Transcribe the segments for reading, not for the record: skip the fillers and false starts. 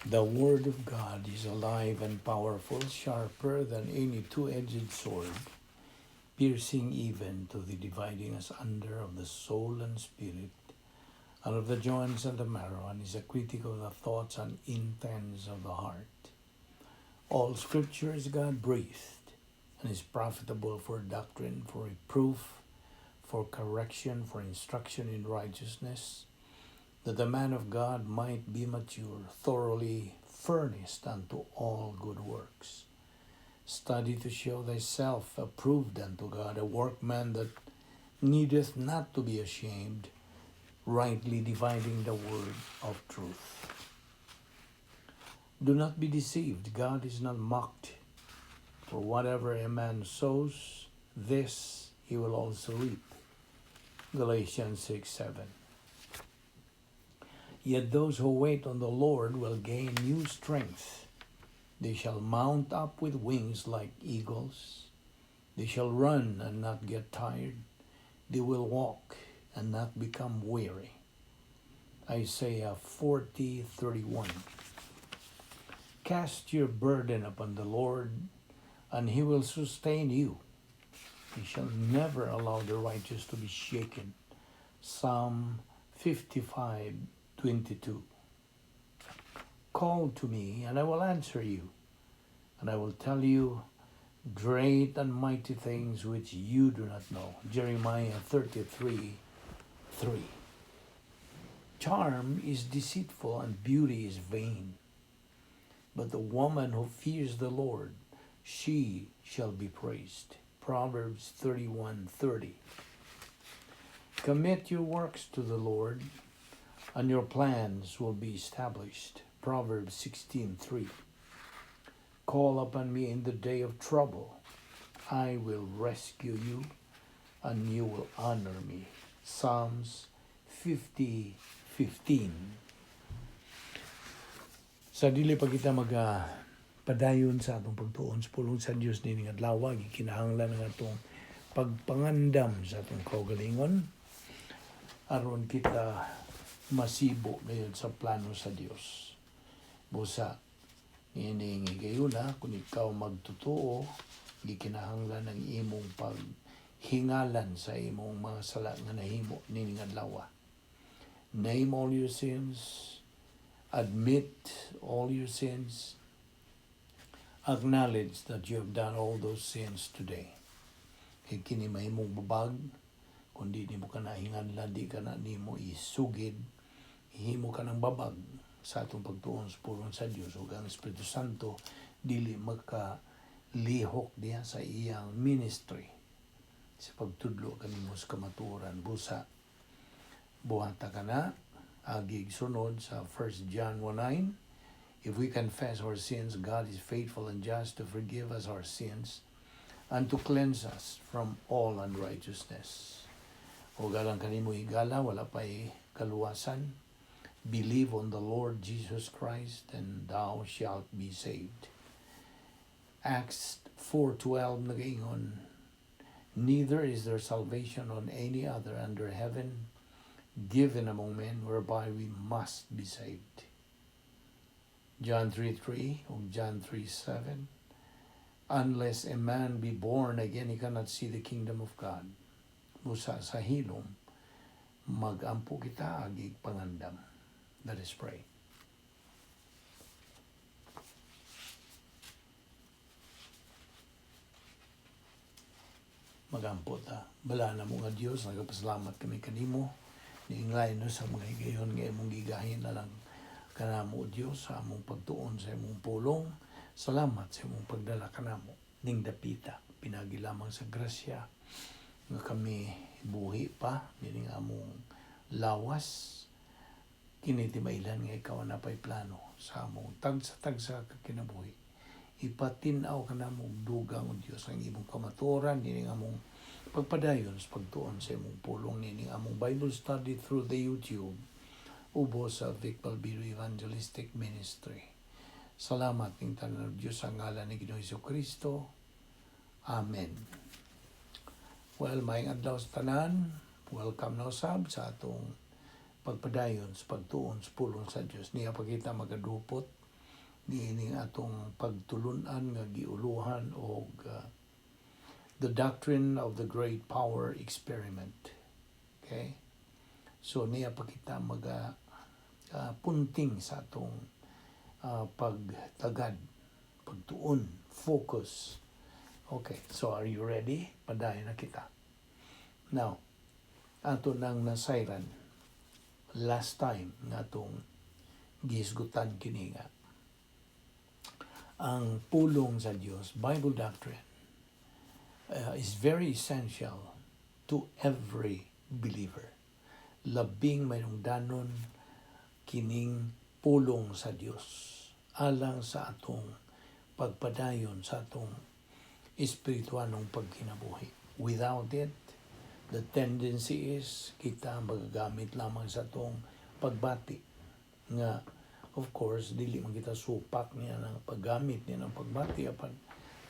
The Word of God is alive and powerful, sharper than any two-edged sword, piercing even to the dividing asunder of the soul and spirit, and of the joints and the marrow, and is a critic of the thoughts and intents of the heart. All Scripture is God-breathed, and is profitable for doctrine, for reproof, for correction, for instruction in righteousness, that the man of God might be mature, thoroughly furnished unto all good works. Study to show thyself approved unto God, a workman that needeth not to be ashamed, rightly dividing the word of truth. Do not be deceived, God is not mocked. For whatever a man sows, this he will also reap. Galatians 6:7. Yet those who wait on the Lord will gain new strength. They shall mount up with wings like eagles. They shall run and not get tired. They will walk and not become weary. Isaiah 40:31. Cast your burden upon the Lord, and he will sustain you. He shall never allow the righteous to be shaken. Psalm 55:22. Call to me, and I will answer you, and I will tell you great and mighty things which you do not know. Jeremiah 33:3. Charm is deceitful and beauty is vain, but the woman who fears the Lord, she shall be praised. Proverbs 31:30. Commit your works to the Lord, and your plans will be established. Proverbs 16:3. Call upon me in the day of trouble. I will rescue you, and you will honor me. Psalms 50:15. Sa dili pa kita mag padayon sa atong pagtuon sa pulong sa Dios nining adlaw, gikinahanglan ang atong pagpangandam sa atong kaugalingon aron kita masibo dayon sa plano sa Dios. Busa nining higayuna, kung ikaw magtotoo, gikinahanglan ang imong paghingalan sa imong mga sala nga nahimo nining adlaw. Name all your sins, admit all your sins, acknowledge that you have done all those sins today. Kay kini mahimong babag, kung di nimo ka nahinganlan, di ka na nimo isugid, himo ka ng babag sa atong pagtuon sa pulong sa Dios ug ang Espiritu Santo dili makalihok diha sa iyang ministry sa pagtudlo kanimo sa kamatuoran. Busa buhata ka na agig sunod sa 1 John 1:9. If we confess our sins, God is faithful and just to forgive us our sins and to cleanse us from all unrighteousness. O galang kanimo higala, wala pa'y kaluwasan. Believe on the Lord Jesus Christ and thou shalt be saved. Acts 4:12 nagaingon, "Neither is there salvation on any other under heaven given among men whereby we must be saved." John 3:3 o John 3:7. Unless a man be born again, he cannot see the kingdom of God. Busa sa hilom, magampo kita agig pangandam. Let us pray. Magampo ta. Bala na mo nga Dios, nagapasalamat kami kanimo. Niinglay no sa mga higayon nga imong gigahin na lang kanamo, Dios, sa among pagtuon sa imong pulong. Salamat sa imong pagdala kanamo ning dapita, pinagi lamang sa grasya nga kami buhi pa nining among lawas. Kini timailan nga ikaw na pay plano sa among tagsa-tagsa ka kinabuhi. Ipatin-aw kanamo og dugang, o Dios, ang imong kamatuoran nining among pagpadayon sa pagtuon sa imong pulong nining among Bible study through the YouTube ubos sa Vic Balbido Evangelistic Ministry. Salamat ning tanan, Diyos, sa ngalan ni Ginoong Kristo. Amen. Well, maayong adlaw sa tanan. Welcome na usab sa atong pagpadayon sa pagtuon sa pulong sa Dios. Niya pa kita magadupot Niining atong pagtulunan nga giuluhan og The Doctrine of the Great Power Experiment. Okay? So niya pa kita maga punting sa atong pagtagad, pagtuon, focus. Okay, so are you ready? Padayon na kita. Now, ato nang nasayran last time nga atong gihisgutan kini nga ang pulong sa Dios, Bible doctrine, is very essential to every believer. Labing mahinungdanon kining pulong sa Dios alang sa atong pagpadayon sa atong espirituanong pagkinabuhi. Without it, the tendency is kita magagamit lamang sa atong pagbati nga, of course, dili man kita supak niya ng paggamit niya ng pagbati, apan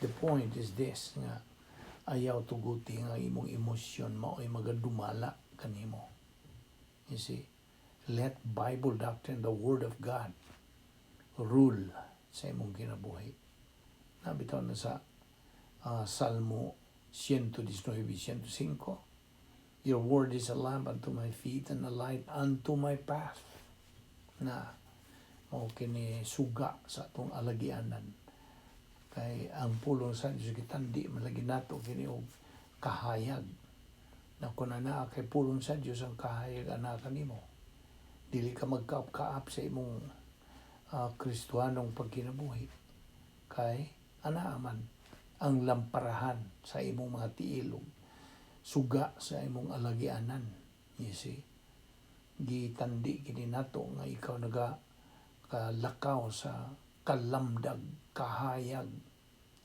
the point is this nga ayaw tuguti nga imong emosyon mao'y magadumala kanimo. You see, let Bible doctrine, the Word of God, rule sa imong kinabuhi. Nabitaw na sa Salmo 119, 105, "Your word is a lamp unto my feet and a light unto my path," na mao kini suga sa atong alagianan, kay ang pulong sa Dios gitandi man lagi nato kini og kahayag na kung naa kay pulong sa Dios, ang kahayag ana kanimo, dili ka magkaap-kaap sa imong Kristohanong pagkinabuhi, kay ana man ang lamparahan sa imong mga tiil ug suga sa imong alagianan. You see, gitandi kini nato nga ikaw naga kalakaw sa kalamdag, kahayag,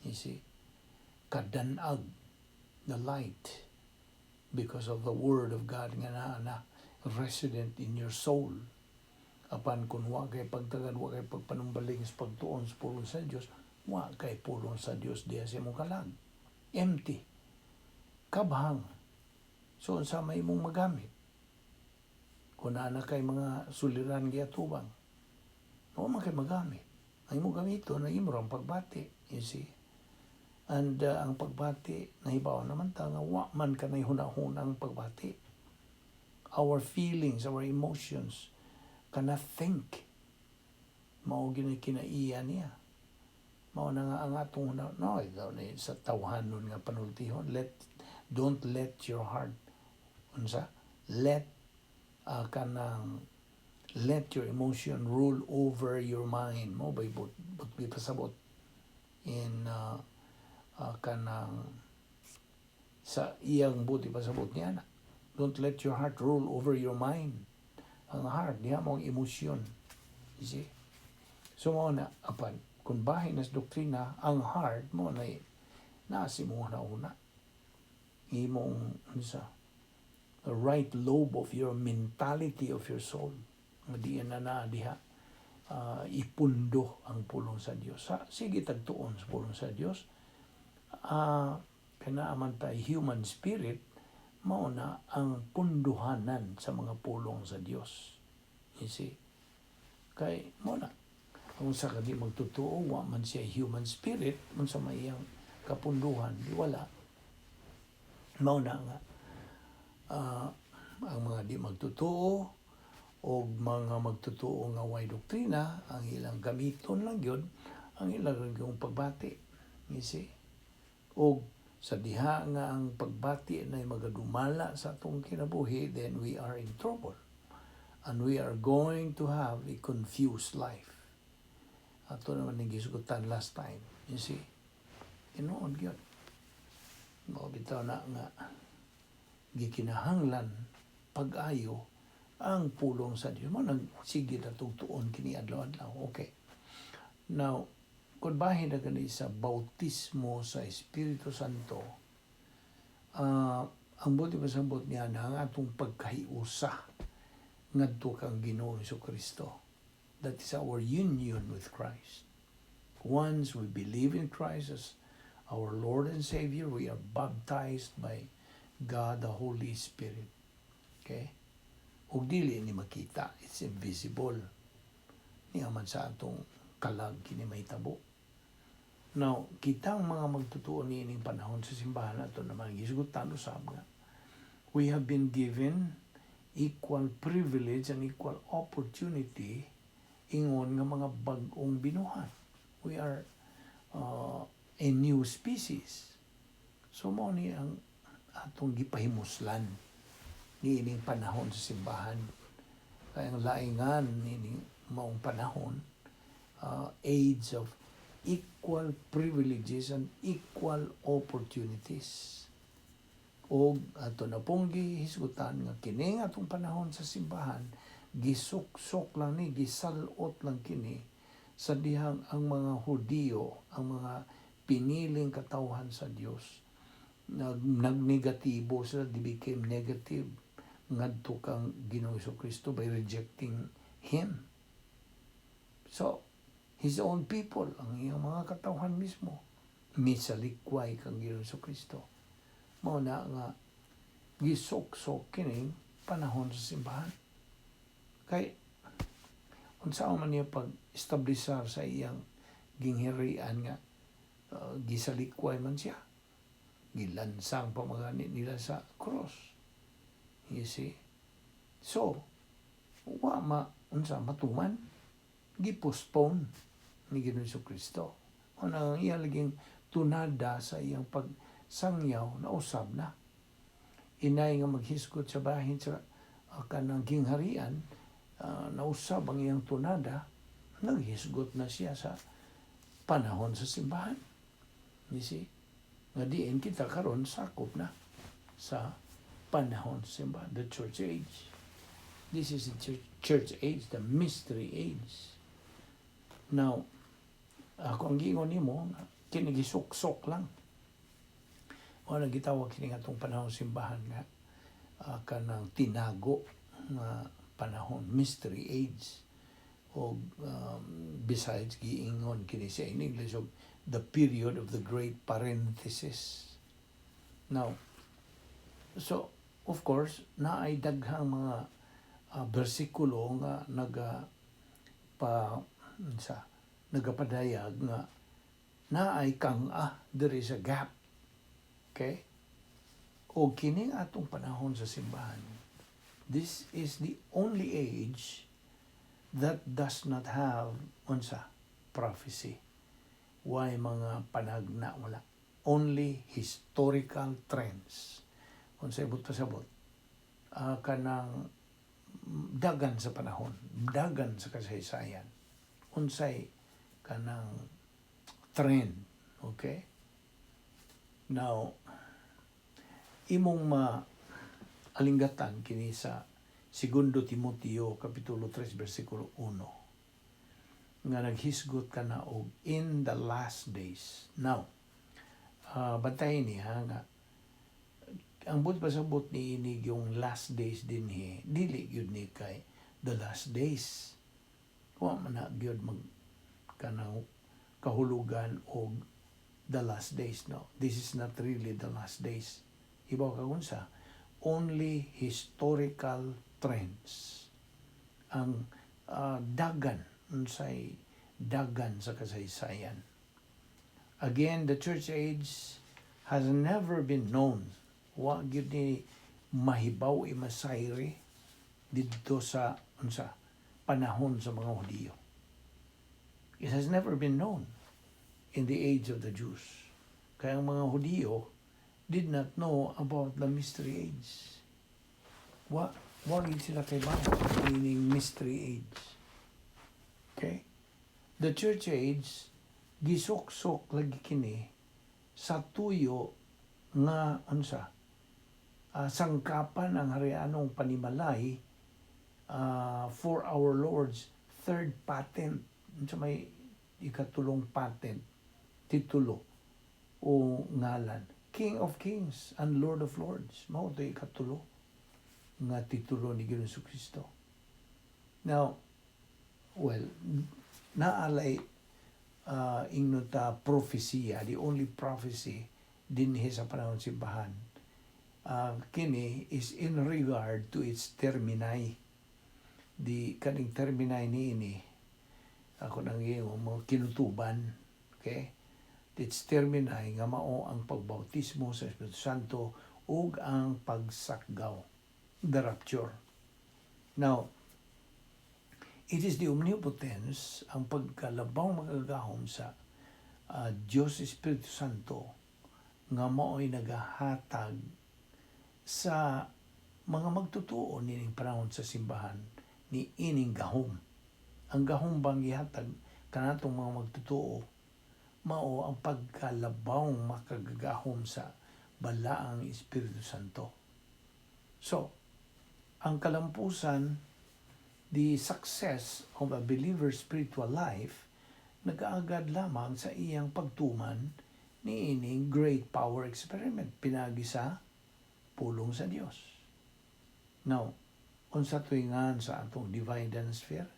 you see, kadanag, the light, because of the Word of God nga naa na resident in your soul. Apan kung wa kay pagtagad, wa kay pagpanumbaling sa pagtuon sa pulong sa Dios, wa kay pulong sa Dios diya sa imong kalag. Empty. Kabhang. So unsa may imong magamit? Kung naa na kay mga suliran giatubang, wa man kay magamit. Ang imong gamiton na imo ang pagbati, you see. And ang pagbati, nahibaw naman ta nga wa man kanay hunahuna ang pagbati. Our feelings, our emotions, cannot think. Mao gini kinaiya niya. Mao na nga ang atong huna, no, ikaw ni sa tawhanon nga panultihon, don't let your heart, unsa? Let kanang let your emotion rule over your mind. Mao bay but pasabot in kanang sa iyang buti pasabot niya na. Don't let your heart rule over your mind. Ang heart, diha mo ang emosyon. You see? So mao na, apan, kung bahin nas doktrina, ang heart mo na nasi mo na una. Imong, ano sa, the right lobe of your mentality of your soul. Nga diyan na na diha ipundo ang pulong sa Dios. Sa, sige tagtuon sa pulong sa Dios. Kanaaman tay human spirit, mao na ang punduhanan sa mga pulong sa Dios. You see? Kay mao na kung sa kadi magtotoo, wa man siya human spirit, unsa may iyang kapunduhan, di wala. Mao na nga ang mga di magtotoo o mga magtotoo nga way doktrina, ang ilang gamiton lang gyud ang ilang yung pagbati. You see? Og sa diha nga ang pagbati na magadumala sa atong kinabuhi, then we are in trouble. And we are going to have a confused life. Ato naman ning gisgutan last time. You see? Tinuod gyud. Mao bitaw na nga gikinahanglan pag-ayo ang pulong sa Dios. Mao nang sige na tugtuon kini adlaw-adlaw. Okay. Now, kung bahin na gani sa bautismo sa Espiritu Santo, ang buti pasabot niya na ang atong pagkahiusa ngadto kang Ginoo Kristo. That is our union with Christ. Once we believe in Christ as our Lord and Savior, we are baptized by God the Holy Spirit. Okay? Ug dili ni makita, it's invisible. Niya man sa atong Kalag kini mahitabo. Now, kitang mga magtutuo niining panahon sa simbahan, ato naman gisgutan usab nga we have been given equal privilege and equal opportunity ingon nga mga bag-ong binuhat. We are a new species. So mao ni ang atong gipahimuslan niining panahon sa simbahan. Kaya ang laingan niining maong panahon, age of equal privileges and equal opportunities. O ato na pong gihisgutan nga kini atong panahon sa simbahan, gisuksok lang ni, gisalot lang kini sa dihang ang mga Hudiyo, ang mga piniling katawhan sa Dios, nagnegatibo sila, they became negative ngadto kang Ginoong Kristo by rejecting Him. So, His own people, ang iyang mga katawhan mismo, misalikway kang Ginoong Kristo. Mao na nga gisuksok kining panahon sa simbahan. Kay unsa man niya pag-establisar sa iyang ginghirian nga gisalikway man siya? Gilansang pa magani nila sa cross. You see? So, wa ma unsa matuman, gi-postpone ni Ginoong Kristo. Ano ang iya laging tunada sa iyang pagsangyaw na usab na. Inay nga maghisgot sa bahin sa kanang gingharian, nausab ang iyang tunada, naghisgot na siya sa panahon sa simbahan. You see? Nga diin kita karon sakop na sa panahon sa simbahan, the church age. This is the church age, the mystery age. Now, ako ang giingon nimo, kini gisuksok lang. O nang gitawag kini nga atong panahon simbahan nga kanang tinago nga panahon, mystery age. O besides, giingon kini siya in English og the period of the great parenthesis. Now, so of course, naay daghang mga bersikulo nga naga pa sa nagapadayag nga naay kang-a, there is a gap. Okay? O kining atong panahon sa simbahan, this is the only age that does not have unsa prophecy. Way mga panagna, wala. Only historical trends. Unsay buot pasabot? Kanang dagan sa panahon, dagan sa kasaysayan. Unsay kanang trend, okay? Now, imong ma alinggatan kini sa Segundo Timoteo kapitulo 3 bersikulo 1 nga naghisgot ka na og in the last days. Now, bantayin niya nga ang buot pasabot ni ini yung last days dinhi, dili gyud ni kay the last days. Wa man na gyud mag kanang kahulugan og the last days, no? This is not really the last days. Ibaw ka unsa? Only historical trends ang dagan, unsay dagan sa kasaysayan. Again, the church age has never been known. Wa gyud ni mahibaw imasayri didto sa unsa panahon sa mga Hudiyo. It has never been known in the age of the Jews. Kaya ang mga Hudiyo did not know about the mystery age. Wa gid sila kay, meaning mystery age. Okay? The church age gisuksok lagi kini sa tuyo nga unsa sangkapan ang harianong panimalay for our Lord's third patent, unsa may ikatulong patent, titulo o ngalan, King of Kings and Lord of Lords. Mao to ikatulo nga titulo ni Ginoong Kristo. Now, well, naalay ingnon ta propesya, the only prophecy dinhi sa panahon simbahan, kini is in regard to its termini. Di kaning termini niini ako. nang iyong mga kinutuban. Okay? It's terminay nga mao ang pagbautismo sa Espiritu Santo ug ang pagsakgaw, the rapture. Now, it is the omnipotence, ang pagkalabaw makagagahom sa Diyos Espiritu Santo nga mao'y nagahatag sa mga magtutuo nining panahon sa simbahan ni ining gahom. Ang gahom bang gihatag kanatong mga magtutuo mao ang pagkalabaw makagagahom sa balaang Espiritu Santo. So, ang kalampusan, the success of a believer's spiritual life, nagaagad lamang sa iyang pagtuman ni ining great power experiment pinagi sa pulong sa Dios. Now, unsa tuingan sa atong divine sphere,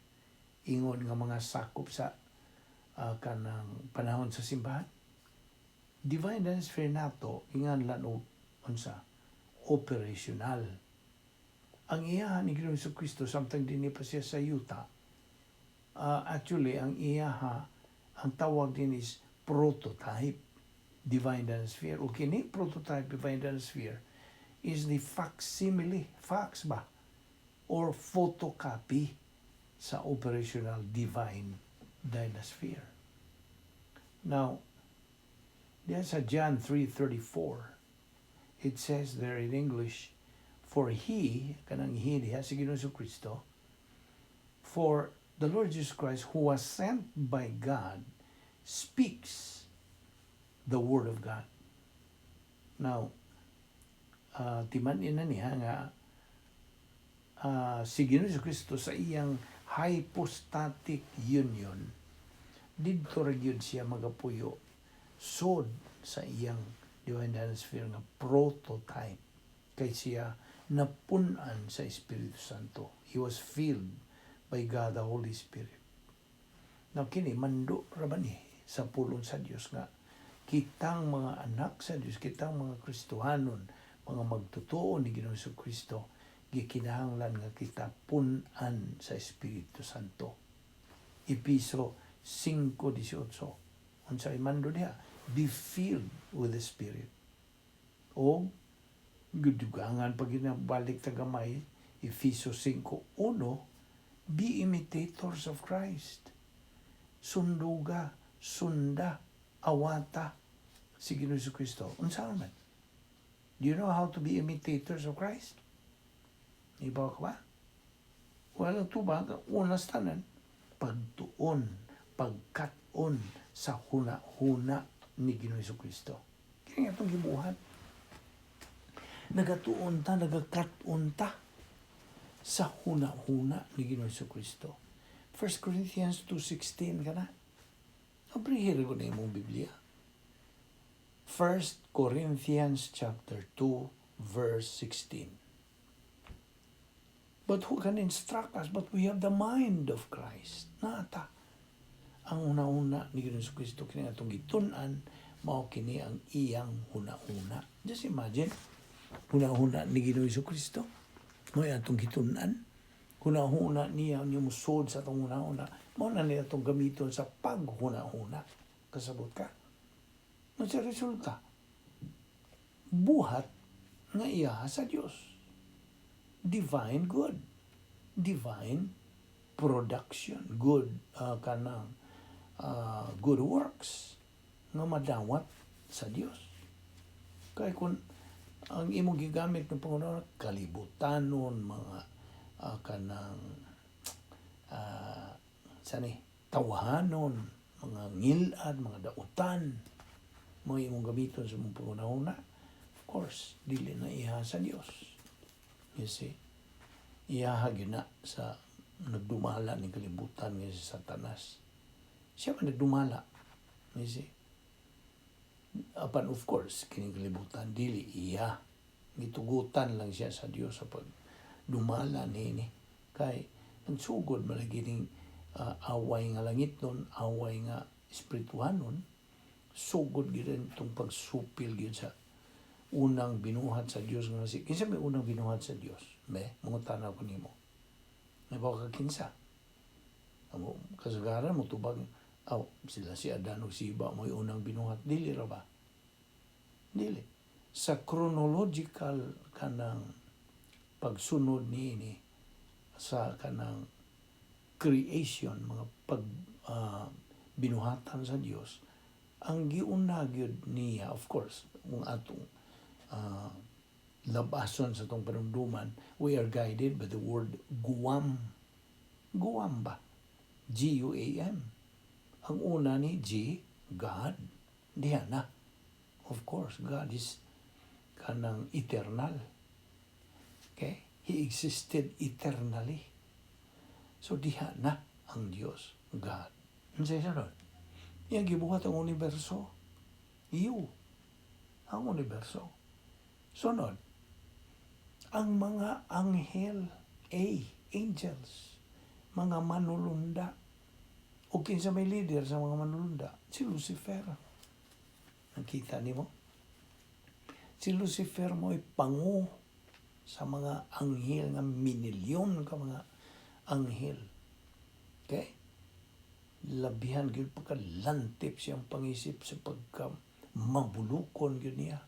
ingon nga mga sakop sa kanang panahon sa simbahan? Divine sphere nato ingan og unsa? Operational. Ang iyaha ni Ginoong Kristo samtang dinhi pa siya sa yuta, actually ang iyaha, ang tawag din is prototype divine sphere. O kini prototype divine sphere is the facsimile, fax ba, or photocopy sa operational divine dynasphere. Now, diyan sa John 3:34, it says there in English, "For he," kanang he diha, si Ginoong Kristo, "for the Lord Jesus Christ, who was sent by God, speaks the word of God." Now, timan na niya nga si Ginoong Kristo sa iyang hypostatic union, didto ra gyud siya magapuyo sod sa iyang divine sphere nga prototype kay siya napun-an sa Espiritu Santo. He was filled by God the Holy Spirit. Now kini mando ra ba ni sa pulong sa Dios nga kitang mga anak sa Dios, kitang mga Kristohanon, mga magtotoo ni Ginoong Kristo, gikinahanglan nga kita pun-an sa Espiritu Santo. Epeso 5:18. Unsa mando diha? Be filled with the Spirit. O gudugangan pag ginabalik ta gamay, Efeso 5:1, be imitators of Christ. Sunduga, sunda, awata si Ginoong Kristo. Unsa man? Do you know how to be imitators of Christ? Ibaw ka ba? Wala tubag, una sa tanan, pagtuon, pagkat-on sa huna-huna ni Ginoong Kristo. Kaya nga itong gibuhat. Nagatuon ta, nagakat-on ta sa huna-huna ni Ginoong Kristo. 1 Corinthians 2:16 ka na. Abrihir ko na imong Biblia. 1 Corinthians chapter 2 verse 16. But who can instruct us? But we have the mind of Christ. Nata. Ang una-una ni Ginoong Kristo kini atong gitun-an mao kini ang iyang huna-huna. Just imagine, huna-huna ni Ginoong Kristo. Mao atong gitun-an. Huna-huna niya niya musod sa atong huna-huna. Mao na niya atong gamiton sa paghuna-huna. Kasabot ka? Ano sa resulta? Buhat nga iya sa Dios. Divine good. Divine production. Good kanang good works nga madawat sa Dios. Kay kung ang imong gigamit ng Panginoon kalibutanon, mga kanang sani tawahanon, mga ngilad, mga dautan mo imong gamiton sa imong pangunahuna, of course dili na iha sa Dios. You see, iyaha gyud na sa nagdumala ni kalibutan nga si Satanas. Siya man nagdumala, you see. Apan of course kining kalibutan dili iya, gitugutan lang siya sa Dios sa pagdumala niini kay nagsugod man lagi ning away nga langit nun, away nga espirituhanon. Sugod gyud itong pagsupil gyud sa unang binuhat sa Dios nga si kinsa may unang binuhat sa Dios. Be mangutana ko nimo, nabaw ka kinsa? Amo kasagaran mo tubag, aw, sila si Adan ug si Eva mo'y unang binuhat. Dili ra ba? Dili. Sa chronological kanang pagsunod niini sa kanang creation, mga pag binuhatan sa Dios, ang giuna gyud niya, of course, kung atong labason sa atong panumduman, we are guided by the word "guam". Guam ba? Guam. Ang una ni G, God. Diha na. Of course, God is kanang eternal. Okay? He existed eternally. So diha na ang Dios, God. Unsay sunod? Iyang gibuhat ang universo. U. Ang universo. Sunod, ang mga anghel, A, angels, mga manulunda. O kinsa may leader sa mga manulunda? Si Lucifer. Nakita nimo? Si Lucifer mo'y pangu sa mga anghel nga minilyon ka mga anghel. Okay? Labihan gyud pagka lantip siyang pangisip sa pagka mabulukon gyud niya.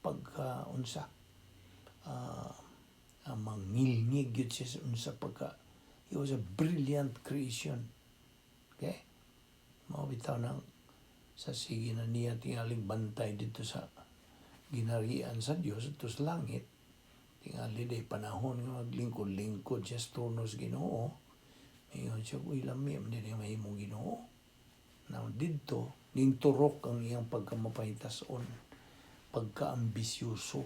Pagka unsa mangilngig gyud siya sa unsa pagka he was a brilliant creation. Okay? Mao bitaw nang sa sige na niya tingaling bantay dito sa ginarian sa Dios dito sa langit, tingali day panahon nga maglingkod-lingkod siya sa trono sa Ginoo. Ingon siya, "Uy, lami man din mahimong Ginoo." Now didto ning turok ang iyang pagkamapahitason, pagkaambisyoso.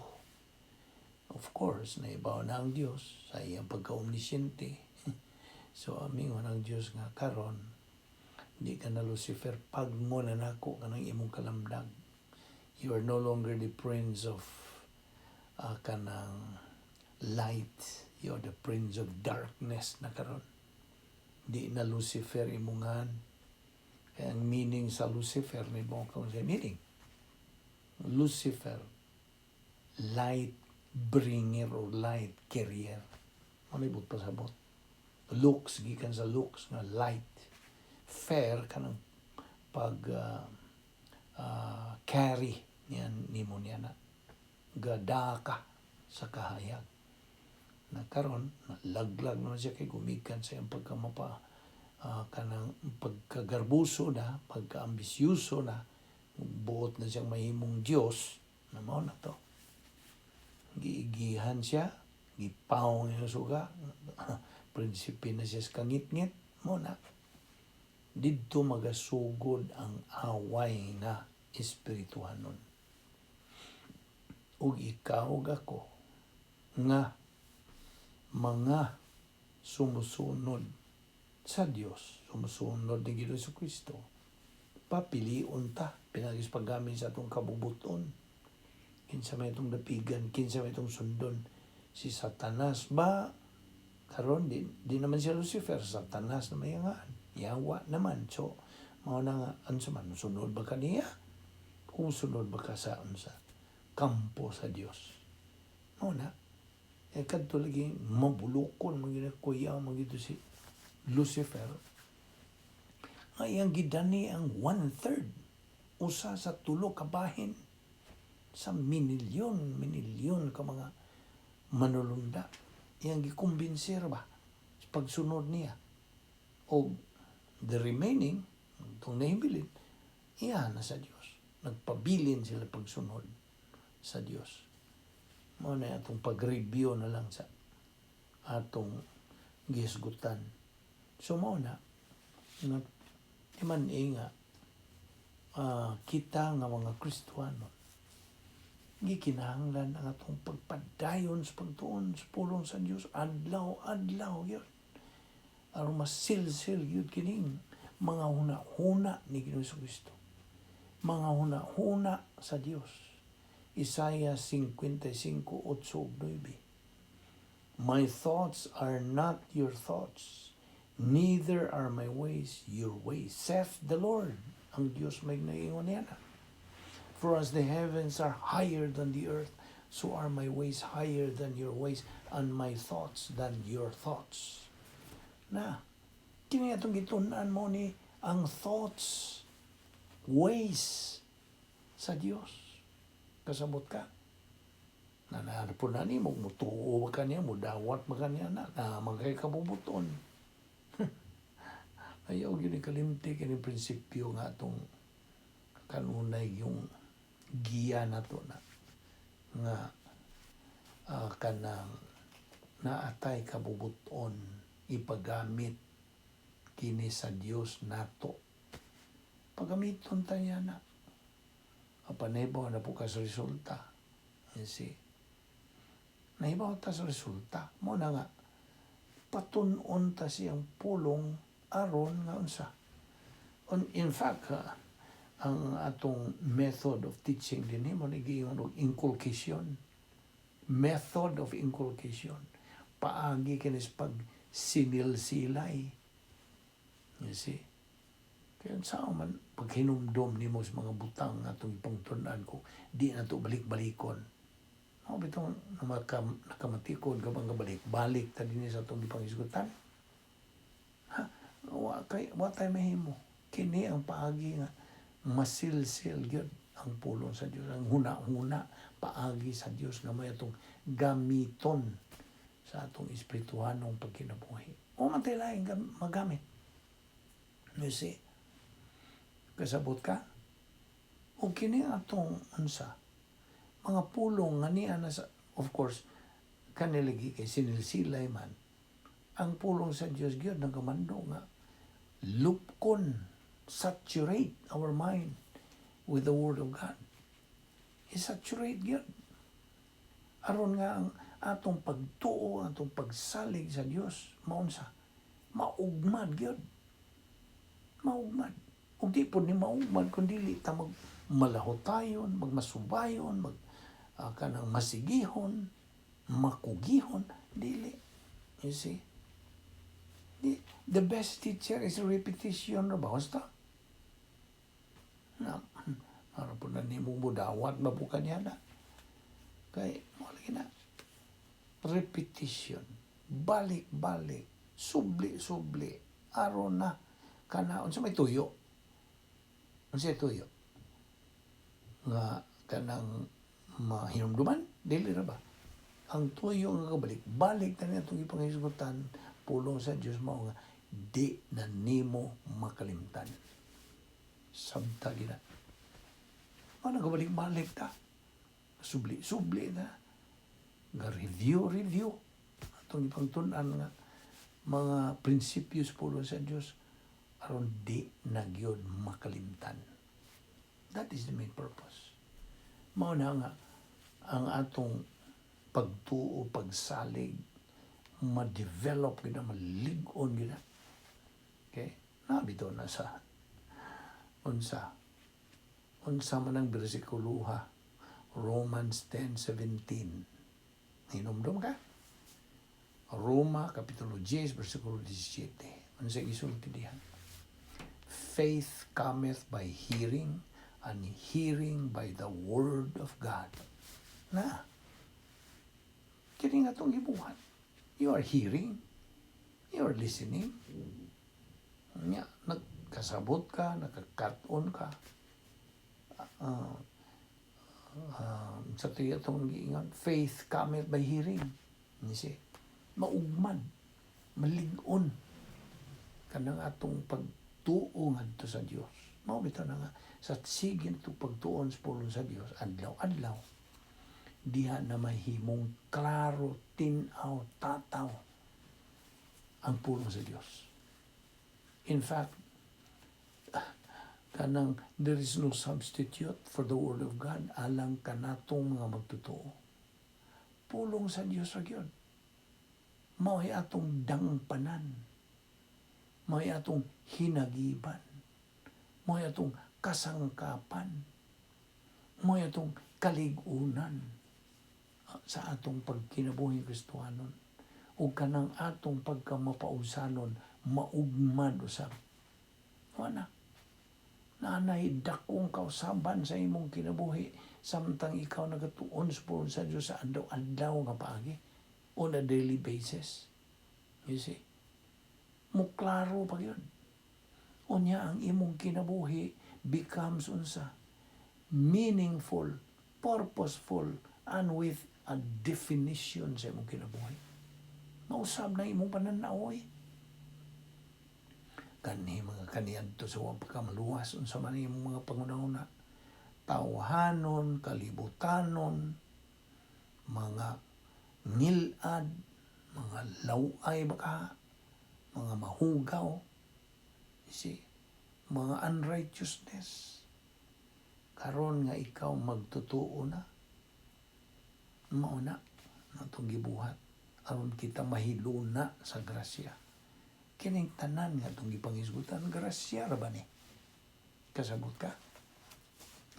Of course, naibaw na ang Dios sa iyang pagka-omnisciente. So amingon ang Dios nga, "Karon di ka na Lucifer, pagmo na nako kanang imong kalamdag. You are no longer the prince of kanang light. You are the prince of darkness na karon. Di na Lucifer imungan." Kaya ang meaning sa Lucifer, may mo kung sa meaning. Lucifer, light bringer or light carrier. Ano ibot pasabot? Lux, gikan sa lux nga light. Fair kanang pag carry niyan nimo niya na gadaka sa kahayag na karon nalaglag naman siya kay gumikan sa iyang pagkamapa kanang pagkagarbuso na, pagkaambisyoso na, buot na siyang mahimong Dios na. Mao na to, giigihan siya, gipaw niya suga, prinsipe na siya sa kangitngit mo na. Didto magasugod ang away na espirituhanon. Ug ikaw ug ako nga mga sumusunod sa Dios, sumusunod ni Ginoong Kristo, papilion ta pinaagi sa paggamit sa atong kabubuton. Kinsa may itong dapigan, kinsa may itong sundon? Si Satanas ba? Karon di naman siya Lucifer, Satanas na mayangaan. Yawa naman. So, mao na nga, ano man, sunod ba ka niya? Kung sunod ba ka sa unsa? Kampo sa Dios. Mao na. Eh, kadto lagi mabulukon, mga kuya, mga si Lucifer. Nga iyang gidani ang one-third. Usa sa tulo kabahin sa minilyon, minilyon ka mga manulunda. Iyang gikumbinser ba sa pagsunod niya. O the remaining, itong nahibilin, iya na sa Dios. Nagpabilin sila pagsunod sa Dios. Mao na atong pag-review na lang sa atong gihisgutan. So mao na nga iman eh nga kita nga mga Kristuano, gikinahanglan ang atong pagpadayon sa pagtuon sa pulong sa Dios adlaw-adlaw gyud aron masilsil gyud kining mga huna-huna ni Ginoong Kristo, mga huna-huna sa Dios. Isaiah 55:8-9. "My thoughts are not your thoughts, neither are my ways your ways, saith the Lord." Ang Dios may naingon niya na. "For as the heavens are higher than the earth, so are my ways higher than your ways, and my thoughts than your thoughts." Na, Kini atong gitun-an mo ni ang thoughts, ways sa Dios. Kasabot ka? Na po na ni mo, mutuo ba ka niya, mudawat ba ka niya na, na magkay kabubuton. Ayaw gyud kalimti kini prinsipyo nga atong kanunay yung giya nato na nga kanang naatay kabubuton ipagamit kini sa Dios nato. Pagamiton ta niya na. Apan nahibaw na po ka sa resulta. You see? Nahibaw ta sa resulta. Mo na nga, patun-on ta siyang pulong aron nga unsa. In fact, ha, ang atong method of teaching din mo ni giingon og inculcation. Method of inculcation. Paagi kini sa pagsinilsilay. You see? Kaya sa man, paghinumdom nimo sa mga butang nga atong ipangtun-an ko, di na to balik-balikon. Mao bitong nakamatikod ka bang balik-balik ta dinhi sa atong gipanghisgutan. Ha? Wa kay wa tay mahimo. Kini ang paagi nga masilsil gyud ang pulong sa Dios, ang huna-huna paagi sa Dios nga may atong gamiton sa atong espirituhanong pagkinabuhi. O man tay laing magamit. You see? Kasabot ka? O kini atong unsa? Mga pulong nga niya na sa, of course, kanilagi kay sinilsilay man. Ang pulong sa Dios gyud nagamando nga lupkon, saturate our mind with the Word of God. I-saturate gyud. Aron nga ang atong pagtuo, atong pagsalig sa Dios, maunsa, maugmad gyud. Maugmad. Ug di po ni maugmad kung dili ta mag malahotayon, magmasubayon, mag kanang masigihon, makugihon, dili. You see? The best teacher is repetition ra ba? Basta. Na, para po na nimo mudawat ba po kanya na. Kay, mo lagi na. Repetition. Balik-balik. Subli-subli. Aron na. Kana, unsa may tuyo? Unsa may tuyo? Nga kanang mahinumduman? Dili ra ba? Ang tuyo nga kabalik, balik ta niya itong ipanghisgutan, pulong sa Dios mao nga di na nimo makalimtan. Sabta gina. Mao nagabalik-balik ta. Subli, subli na. Nga review, review. Atong ipangtun-an nga mga prinsipyo sa pulong sa Dios aron di na gyud makalimtan. That is the main purpose. Mao na nga ang atong pagtuo, pagsalig, ma-develop gina, malig-on gina. Okay? Nabito na sa unsa unsa man ang bersikulo ha, Romans 10:17. Hinumdum ka? Roma Kapitulo 10 versikulo 17. Unsa gisulti diha? Faith cometh by hearing, and hearing by the word of God. Na. Kini nga itong gibuhat. You are hearing. You are listening. Nya, nagkasabot ka, nagka-cut-on ka. Sa tuyo itong giingon, faith cometh by hearing. You see? Maugmad, malig-on kanang atong pagtuo ngadto sa Dios. Mao bitaw na nga sa sige nato pagtuon sa pulong sa Dios adlaw-adlaw, diha na mahimong klaro, tin-aw, tataw ang pulong sa Dios. In fact, kanang there is no substitute for the word of God alang kanatong mga magtotoo. Pulong sa Dios ra gyud. Mao'y atong dangpanan. Mao'y atong hinagiban. Mao'y atong kasangkapan. Mao'y atong kaligunan sa atong pagkinabuhi Kristohanon ug kanang atong pagkamapausanon maugmad usab. Wala. Naanay dakong kausaban sa imong kinabuhi samtang ikaw nagatuon sa pulong sa Diyos sa adlaw-adlaw nga paagi on a daily basis. You see? Muklaro pa gyud. Unya ang imong kinabuhi becomes unsa? Meaningful, purposeful, and with a definition sa imong kinabuhi. Mausab na imong pananaw eh. Kani mga kaniadto sa wang pagkamaluwas, unsa man imong mga pangunahuna, tawhanon, kalibutanon, mga ngilad, mga laway baka, mga mahugaw, you see, mga unrighteousness. Karon nga ikaw magtutuo na, mao na atong gibuhat aron kita mahiluna sa grasya. Kining tanan nga atong gipangisgutan, grasya ra ba ni? Kasabot ka?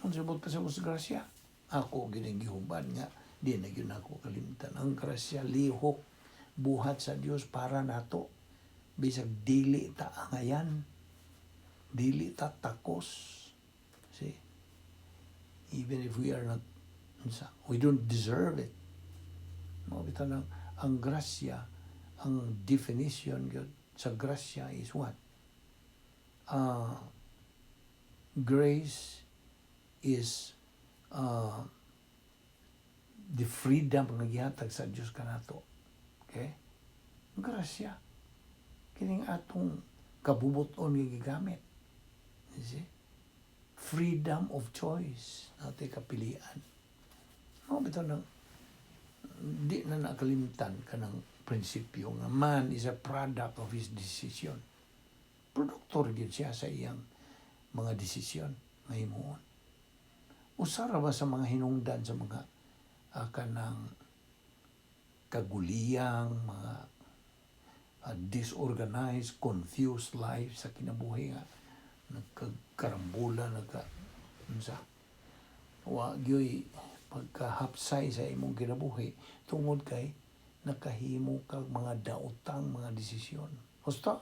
Kung sabot ka sa grasya, ako gining gihubad nga di na gyud ako kalimtan. Ang grasya lihok buhat sa Dios para nato bisag dili ta angayan, dili ta takos. See? Even if we are not unsa, we don't deserve it. Mao bitaw nang ang grasya, ang definition gyud sa grasya is what? Grace is the freedom nga gihatag sa Dios kanato. Okay? Grasya. Kining atong kabubuton nga gigamit. You see? Freedom of choice. Natay kapilian. Mao bitaw nang di na nakalimtan kanang prinsipyo nga man is a product of his decision. Produktor gyud siya sa iyang mga desisyon nga himuon. Usa ra ba sa mga hinungdan sa mga kanang kaguliyang, mga disorganized, confused life sa kinabuhi nga nagkakarambola, nagka unsa, wa gyoy pagkahapsay sa imong kinabuhi tungod kay nakahimo kag mga daotang mga desisyon. Husto?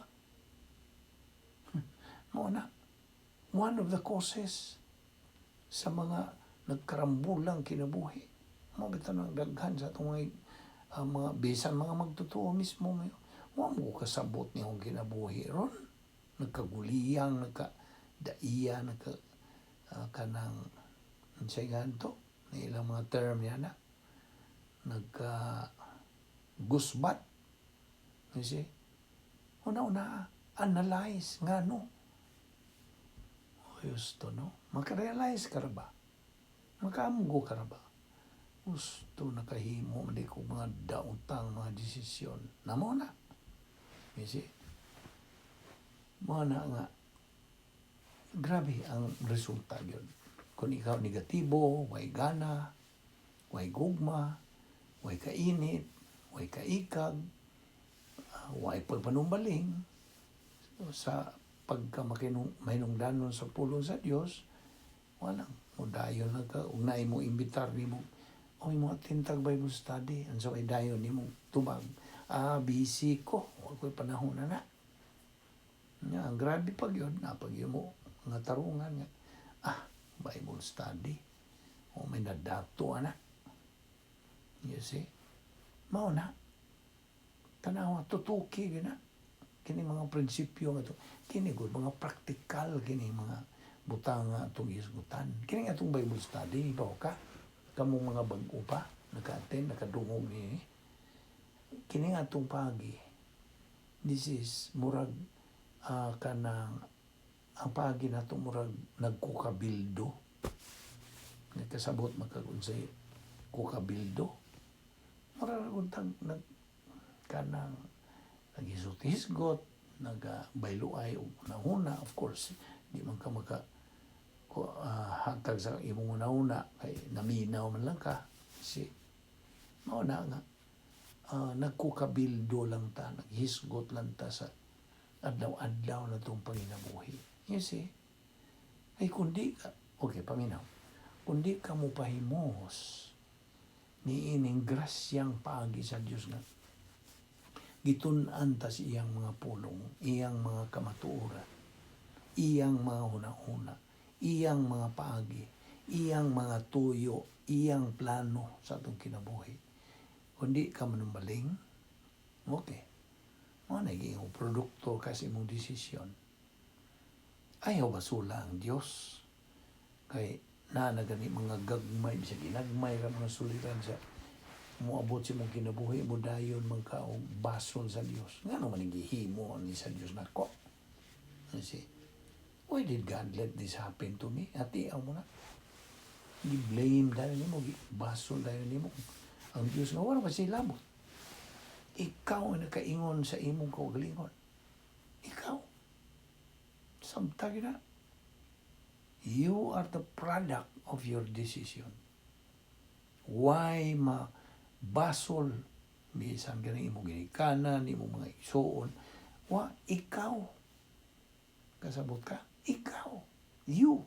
Mao na. One of the causes sa mga nagkarambulang kinabuhi. Mao bitaw nang daghan sa atong mga bisan mga magtotoo mismo may wa mo kasabot niyong kinabuhi ron. Nagkaguliyang, nagka daiya, nagka kanang unsay ganto na ilang mga term niya na nagka gusbat. You see? Una-una, analyze ngano. Husto, no? Makarealize ka ra ba? Makaamgo ka ra ba? Gusto nakahimo man ko mga daotang mga desisyon. Namo na. You see? Mao na nga grabe ang resulta yun. Kung ikaw negatibo, way gana, way gugma, way kainit, way kaikag, way pagpanumbaling, sa pagka mahinungdanon sa pulong sa Dios, walang mudayon na ka, ug naay mo imbitar nimo, "Oy, mo attend tag Bible study," unsa may dayon nimo tubag? "Ah, busy ko, wa ko'y panahon na na." Nga, ang grabe pag yun, napag yun mo, nga tarungan nga, "Ah, Bible study, o may nadato ana." You see? Mao na. Tanawa, tutuki gina. Kini mga prinsipyo nga to. Kini gud mga praktikal kini mga butang nga atong hisgutan. Kini nga atong Bible study, ibaw ka. Kamong mga bag-o pa, naka-attend, nakadungog ni. Kini nga atong pagi. This is murag kanang ang paagi nato murag nagkukabildo. Nagkasabot magkagunsay kukabildo. Murag untag nag kanang naghisgot-hisgot, nagabayloay og hunahuna. Of course, di man ka maka hatag sa imong hunahuna kay naminaw man lang ka. Si mao na nga nagkukabildo lang ta, naghisgot lang ta sa adlaw-adlaw na itong panginabuhi. You see? Ay kundi ka, okay, paminaw, kundi ka mo pahimos ni ining grasyang paagi sa Dios nga gitun-an ta sa iyang mga pulong, iyang mga kamatuoran, iyang mga hunahuna, iyang mga paagi, iyang mga tuyo, iyang plano sa atong kinabuhi. Kundi ka manumbaling, okay. Mao na imong produkto kasi imong desisyon. Ayaw basula ang Dios. Kay naa na gani mga gagmay, bisag ginagmay ra mga suliran sa moabot sa imong kinabuhi mo, dayon man ka og basol sa Dios. Ngano man gihimo ni sa Dios nako? You see? Why did God let this happen to me? Ati mo na. Gi-blame dayon nimo, basol dayon nimo ang Dios nga wala pa siya lamot. Ikaw ang nakaingon sa imong kaugalingon. Ikaw. Samtang na. You are the product of your decision. Why ma basol bisan ganing imong ginikanan, imong mga igsuon? Wa ikaw. Kasabot ka? Ikaw. You.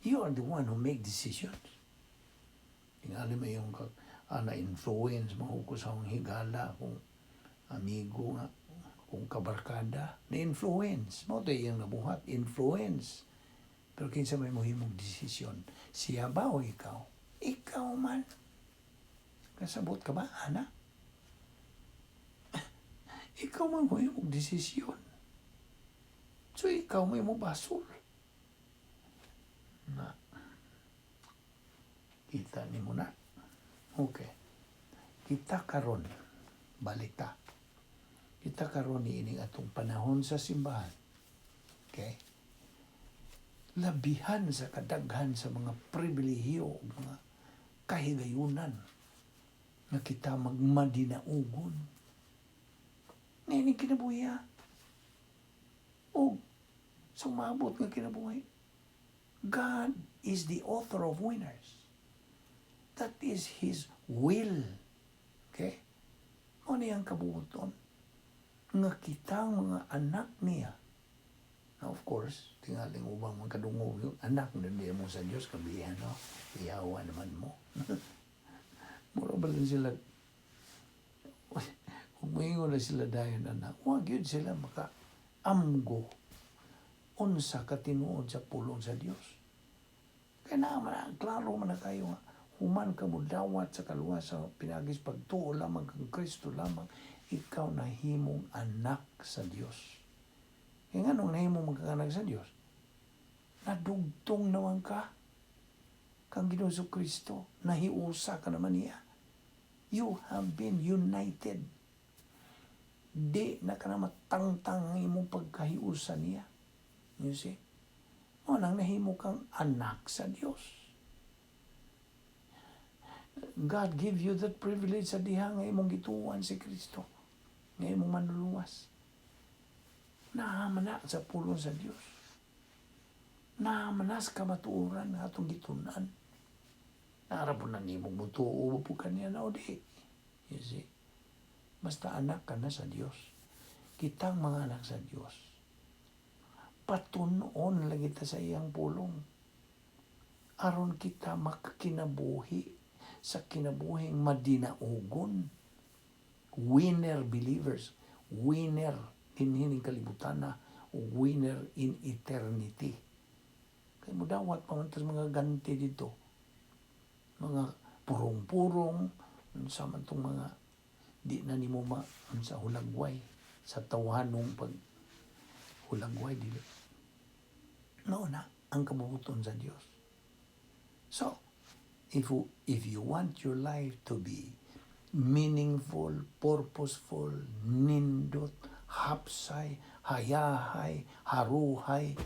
You are the one who make decisions. Tingali mo yung na influence mo ko sa akong higala, kung amigo nga, kung kabarkada, na influence. Mao to iyang nabuhat, influence. Pero kinsa may mohimong desisyon? Siya ba o ikaw? Ikaw man. Kasabot ka ba, ana? Ikaw man mohimong desisyon. So ikaw may mo basol. Na. Kita nimo na. Okay. Kita karon, balita. Kita karon niining atong panahon sa simbahan. Okay? Labihan sa kadaghan sa mga pribilehiyo ug mga kahigayunan nga kita magmadinaugon. Niining kinabuhi ha. O sumabot nga kinabuhi. God is the author of winners. That is His will. Okay? Mao ni ang kabuoton nga kitang mga anak niya. Now, of course, tingaling ubang mga kadungog yung anak na di mo sa Diyos, kabihan, no? Iyawa naman mo. Mura ba lang sila, kung moingon na sila dayon anak, wag yun sila maka amgo unsa katinuod sa pulong sa Dios. Kaya na, man, klaro man na kayo nga, human ka mo dawat sa kaluwas sa pinagis pagtuo lamang kang Kristo lamang, ikaw nahimong anak sa Dios. Kaya nga nung nahimong magkaanak sa Dios, nadugtong naman ka kang Ginoong Kristo, nahiusa ka naman niya. You have been united. Di na ka na matangtang ang imong pagkahiusa niya. You see? Mao nang nahimo kang anak sa Dios. God give you that privilege sa diha nga imong gituan si Kristo, nga imong manluluwas. Naa man na sa pulong sa Dios. Naa man na sa kamatuoran nga atong gitun-an. Naa ra po na nimong mutuo po kaniya na o di. You see? Basta anak ka na sa Dios. Kitang mga anak sa Dios, patunon lagi ta sa iyang pulong. Aron kita makakinabuhi sa kinabuhing madinaugon. Winner believers, winner dinhining kalibutan na, winner in eternity. Kay mo dawat pa man tas mga ganti dito. Mga purong-purong, unsa man tong mga di na nimo ma unsa hulagway sa tawhanong pag hulagway dili. Mao na ang kabubuton sa Dios. So, if you want your life to be meaningful, purposeful, nindot, hapsay, hayahay, haruhay,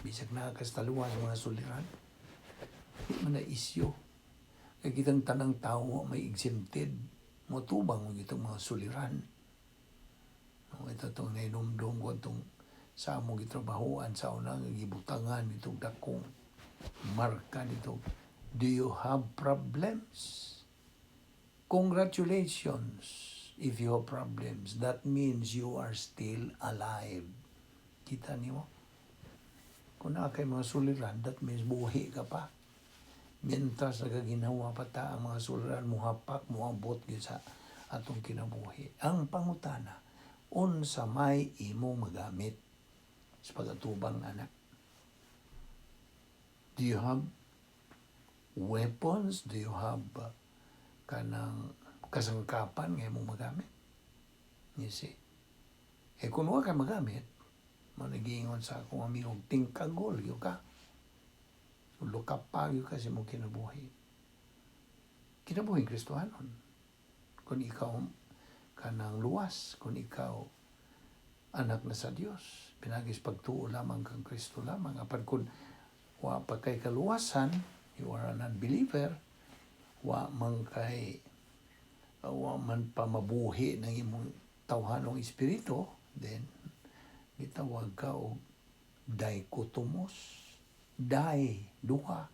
bisag naa kas taluwas mga suliran, di man na isyo. Kay kitang tanang tao may exempted, motubang mo itong mga suliran. No, ito itong nainumdum ko itong sa among gitrabahoan sa unang gibutangan itong dakong marka nito. Do you have problems? Congratulations if you have problems. That means you are still alive. Kita niyo? Kung naa kay mga suliran, that means buhi ka pa. Mientras nagaginawa pa ta ang mga suliran, muhapak, muabot gyud sa atong kinabuhi. Ang pangutana, unsa may imong magamit sa pag-atubang anak? Do you have weapons? Do you have kanang kasangkapan nga imong magamit? You see? Eh kung wa ka magamit, mao giingon sa akong amigo, tingkagol gyud ka. Lukapa gyud ka sa imong kinabuhi. Kinabuhi Kristohanon. Kung ikaw kanang luwas, kung ikaw anak na sa Dios, pinagis pagtuo lamang kang Kristo lamang. Apan kung wa pa kay kaluwasan, you are an unbeliever, wa man pa mabuhi ng imong tawhanong espiritu, then gitawag ka og dichotomous. Di, duha.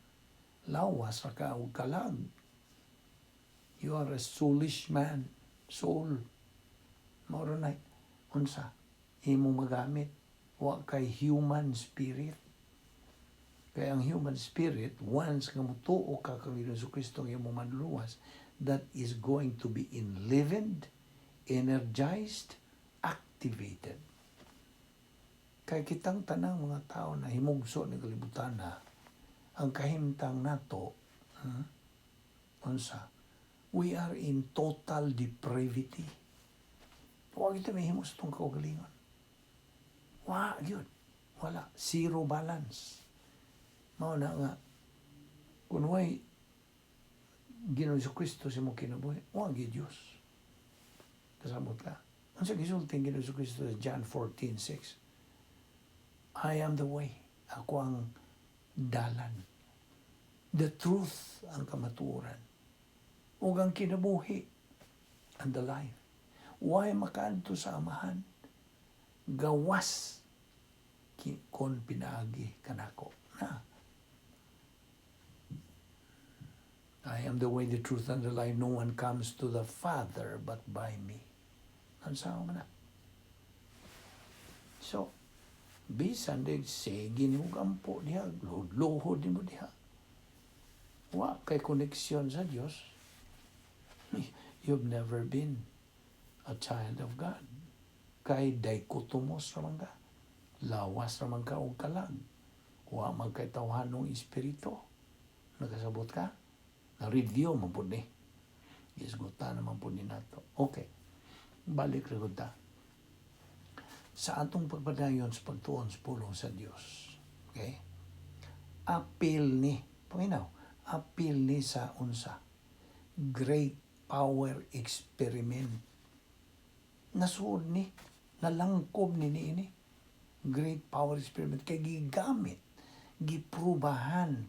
Lawas ra ka og kalag. You are a soulish man, soul. Mao na unsa imo magamit? Wa kay human spirit. Kaya ang human spirit, once nga mutuo ka kang Ginoong Kristo ang imong manluluwas, that is going to be enlivened, energized, activated. Kay kitang tanang mga tao na himugso ni kalibutan na, ang kahimtang nato, unsa, we are in total depravity. Wa kita mahimo sa atong kaugalingon. Wa gyud. Wala. Zero balance. Mao na nga, kung way Ginoong Kristo sa imong kinabuhi, wa gyud Diyos. Kasabot ka? Unsa gisulti ang Ginoong Kristo sa John 14:6? "I am the way." Ako ang dalan. "The truth," ang kamatuoran. Ug ang kinabuhi, and "the life." Way makaadto sa Amahan gawas kon pinaagi kanako. Na. "I am the way, the truth, and the life. No one comes to the Father but by me." Unsa man na? So, bisan din sige nimo gampo diha, luhod nimo diha. Wa kay koneksyon sa Dios. You've never been a child of God. Kay dichotomous raman ka. Lawas raman ka og kalag. Wa man kay tawhanong espiritu. Nakasabot ka? Na-review man pud ni. Gisgutan naman pud ni nato. Okay. Balik ra gud ta sa atong pagpadayon sa pagtuon sa pulong sa Dios. Okay? Apil ni, paminaw, apil ni sa unsa? Great power experiment. Nasuod ni, nalangkob ni niini. Great power experiment kay gigamit, giprubahan,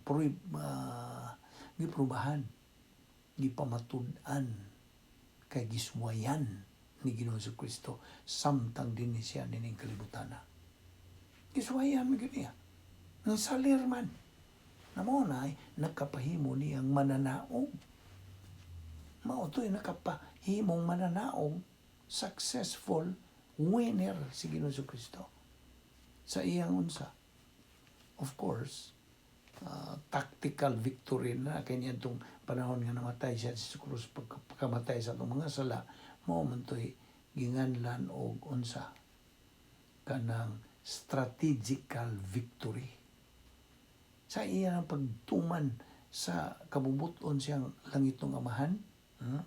giprubahan, gipamatud-an, kay giswayan ni Ginoong Kristo samtang dinhi siya nining kalibutan. Giswayan man gyud niya. Nang salir man. Na mao na ay nakapahimo niyang mananaog. Mao to'y nakapahimong mananaog, successful winner si Ginoong Kristo. Sa iyang unsa? Of course, tactical victory na kay niadtong panahon nga namatay siya sa krus, pagkamatay sa atong mga sala, mao man to'y ginganlan og unsa? Kanang strategical victory sa iya ang pagtuman sa kabubuton siyang langitong Amahan,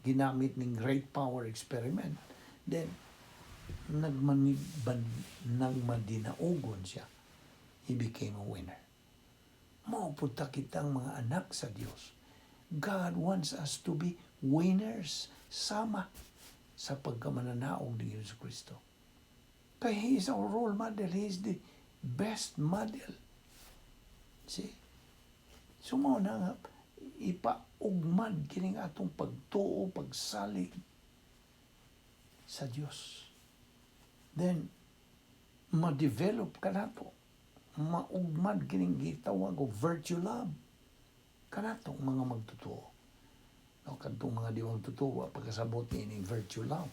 ginamit ning great power experiment, then nagmadinaugon siya. He became a winner. Mao pud ta kitang mga anak sa Dios. God wants us to be winners sama sa pagkamananaog ni Yesu Kristo. Kay He is our role model. He is the best model. See? So mao na nga, ipaugmad kining atong pagtuo, pagsalig sa Dios. Then, ma-develop ka nato. Maugmad kining gitawag og virtue love kanatong mga magtotoo. No, kadtong mga di magtotoo, wa pagkasabot niining virtue love.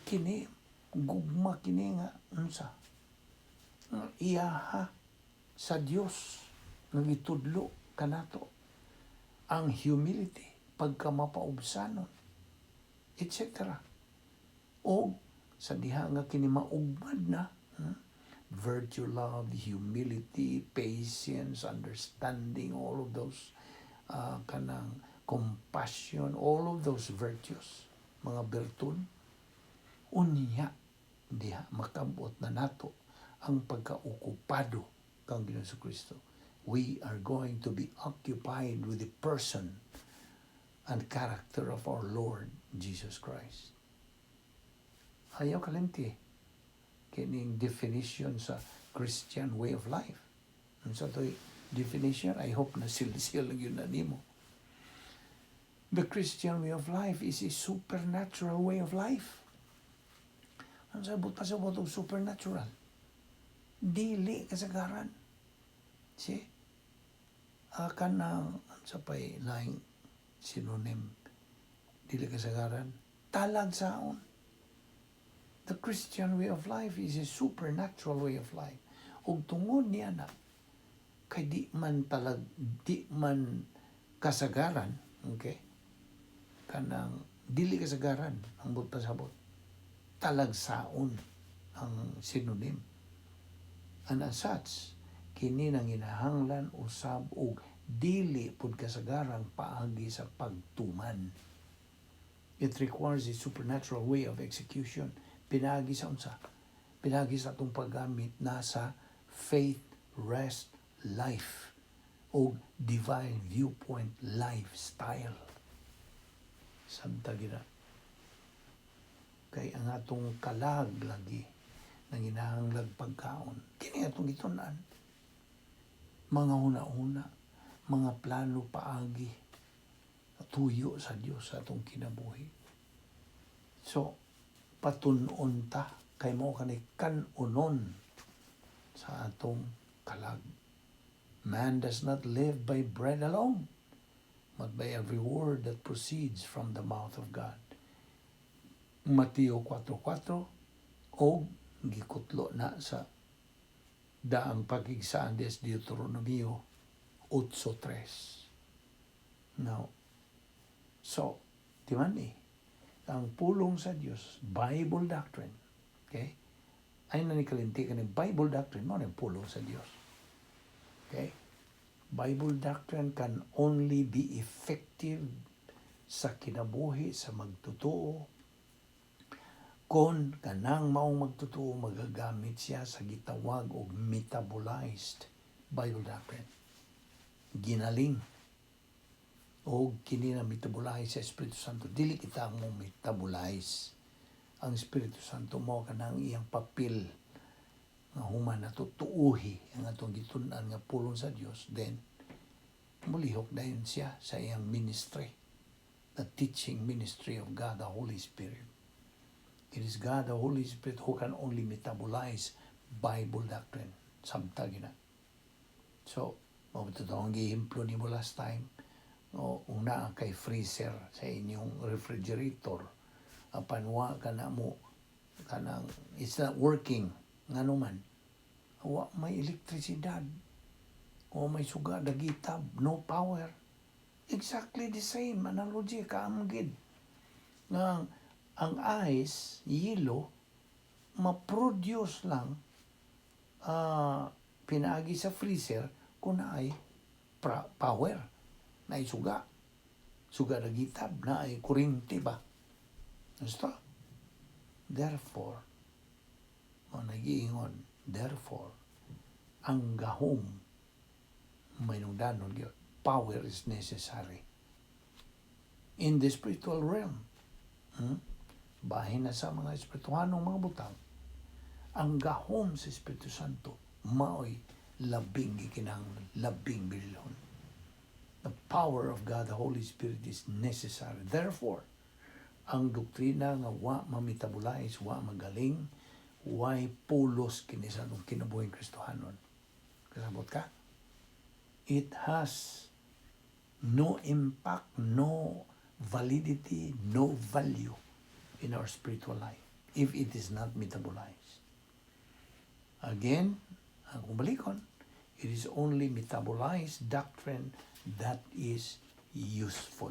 Kini gugma kini nga unsa? Nga iyaha sa Dios nga gitudlo kanato. Ang humility, pagkamapaubsanon, etc. O sa diha nga kini maugmad na, Virtue love, humility, patience, understanding, all of those kanang compassion, all of those virtues, mga bertud, unya, Diha makabot na nato ang pagkaokupado kang Ginoong Kristo. We are going to be occupied with the person and character of our Lord Jesus Christ. Ayaw kalimti kining definition sa Christian way of life. Unsa to'y definition? I hope na silsil gyud na nimo. The Christian way of life is a supernatural way of life. Ano sa buta sa butong supernatural? Dili kasagaran. See? Akan ng, sa pay laing synonym, dili kasagaran, talagsaon. The Christian way of life is a supernatural way of life. Ug tungod niya na, kay di man kasagaran, okay? Kanang dili kasagaran ang buot pasabot. Talagsaon ang synonym. And as such, kini nang ginahanglan usab og dili pud kasagarang paagi sa pagtuman. It requires a supernatural way of execution. Pinagi sa unsa? Pinagi sa atong paggamit na sa faith, rest, life o divine viewpoint lifestyle. Samta gina. Kay ang atong kalag lagi nanginahanglag pagkaon. Kini atong gitun-an. Mga huna-huna, mga plano paagi, tuyo sa Dios sa atong kinabuhi. So, patun-on ta kay mao kani kan-unon sa atong kalag. Man does not live by bread alone, but by every word that proceeds from the mouth of God. Mateo 4.4 o gikutlo na sa daang pakigsaan des Deuteronomio 8.3. Now, so, di man eh, ang pulong sa Dios, Bible doctrine, okay? Ay na ni kalinti ka ng Bible doctrine, mao ni pulong sa Dios. Okay? Bible doctrine can only be effective sa kinabuhi sa magtotoo kon kanang maong magtotoo magagamit siya sa gitawag og metabolized Bible doctrine. Ginaling og kini na metabolize sa Espiritu Santo. Dili kita mo metabolize ang Espiritu Santo. Mo kanang iyang papel nga human na tutuuhi ang atong gitun-an nga pulong sa Dios, then mulihok dayon siya sa iyang ministry, the teaching ministry of God the Holy Spirit. It is God the Holy Spirit who can only metabolize Bible doctrine. Samta gina. So mao to ang gihimplo nimo last time o una kay freezer sa inyong refrigerator, apan wa ka na mo kanang it's not working. Ngano man? Wa may elektrisidad o may suga dagitab, no power. Exactly the same analogy, kaamgid nga ang ice, yelo, ma-produce lang pinaagi sa freezer kung naay power, naay suga, suga dagitab, naay kuryente ba. Basta therefore mo nagiingon, therefore ang gahom may danon gyud. Power is necessary in the spiritual realm. Bahin na sa mga espirituhanong mga butang, ang gahom sa Espiritu Santo maoy labing gikinahanglan, labing bililhon. The power of God, the Holy Spirit, is necessary. Therefore, ang doktrina nga wa ma-metabolize, wa magaling, way pulos kini sa atong kinabuhing Kristohanon. Kasabot ka? It has no impact, no validity, no value in our spiritual life if it is not metabolized. Again, ang kung balikon, it is only metabolized doctrine that is useful.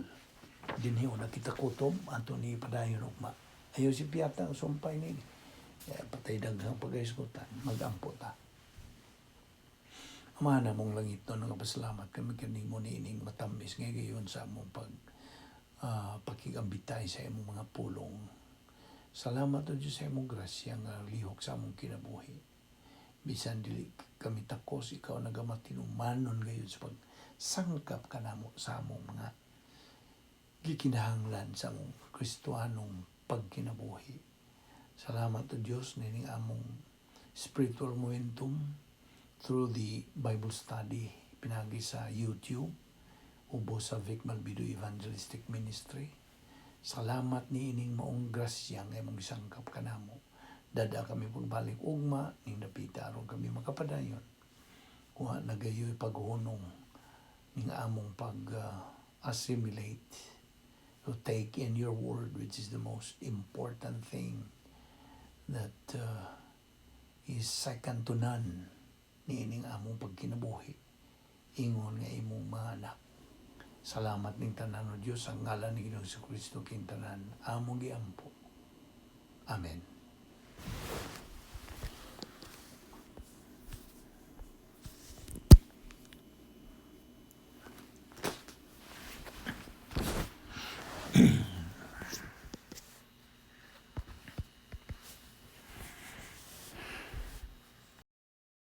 Dinhi na kita kutob, ato ni padayon ugma. Ayaw si Piata ang sumpay ni. Eh, patay daghang pagkaisgutan, magampo ta. Ama namong langitnon, nagapasalamat kami kanimo niining matamis nga gayon sa among pag pakigambitay sa imong mga pulong. Salamat, O Diyos, sa imong grasya nga lihok sa among kinabuhi. Bisan dili kami takos, ikaw nagamatinumanon gayud sa pagsangkap kanamo sa among mga gikinahanglan sa among Kristohanong pagkinabuhi. Salamat, O Diyos, nining among spiritual momentum through the Bible study pinagi sa YouTube ubos sa Vic Malbido Evangelistic Ministry. Salamat ni ining maong grasya nga imong gisangkap kanamo. Dada kami pagbalik ugma ning dapita aron kami makapadayon. Kuha na gayoy paghunong ning among pag assimilate to take in your word, which is the most important thing that is second to none niining among pagkinabuhi ingon nga imong mga anak. Salamat ning tanan, O Dios, ang ngalan ni Ginoong Kristo king tanan among giampo. Amen.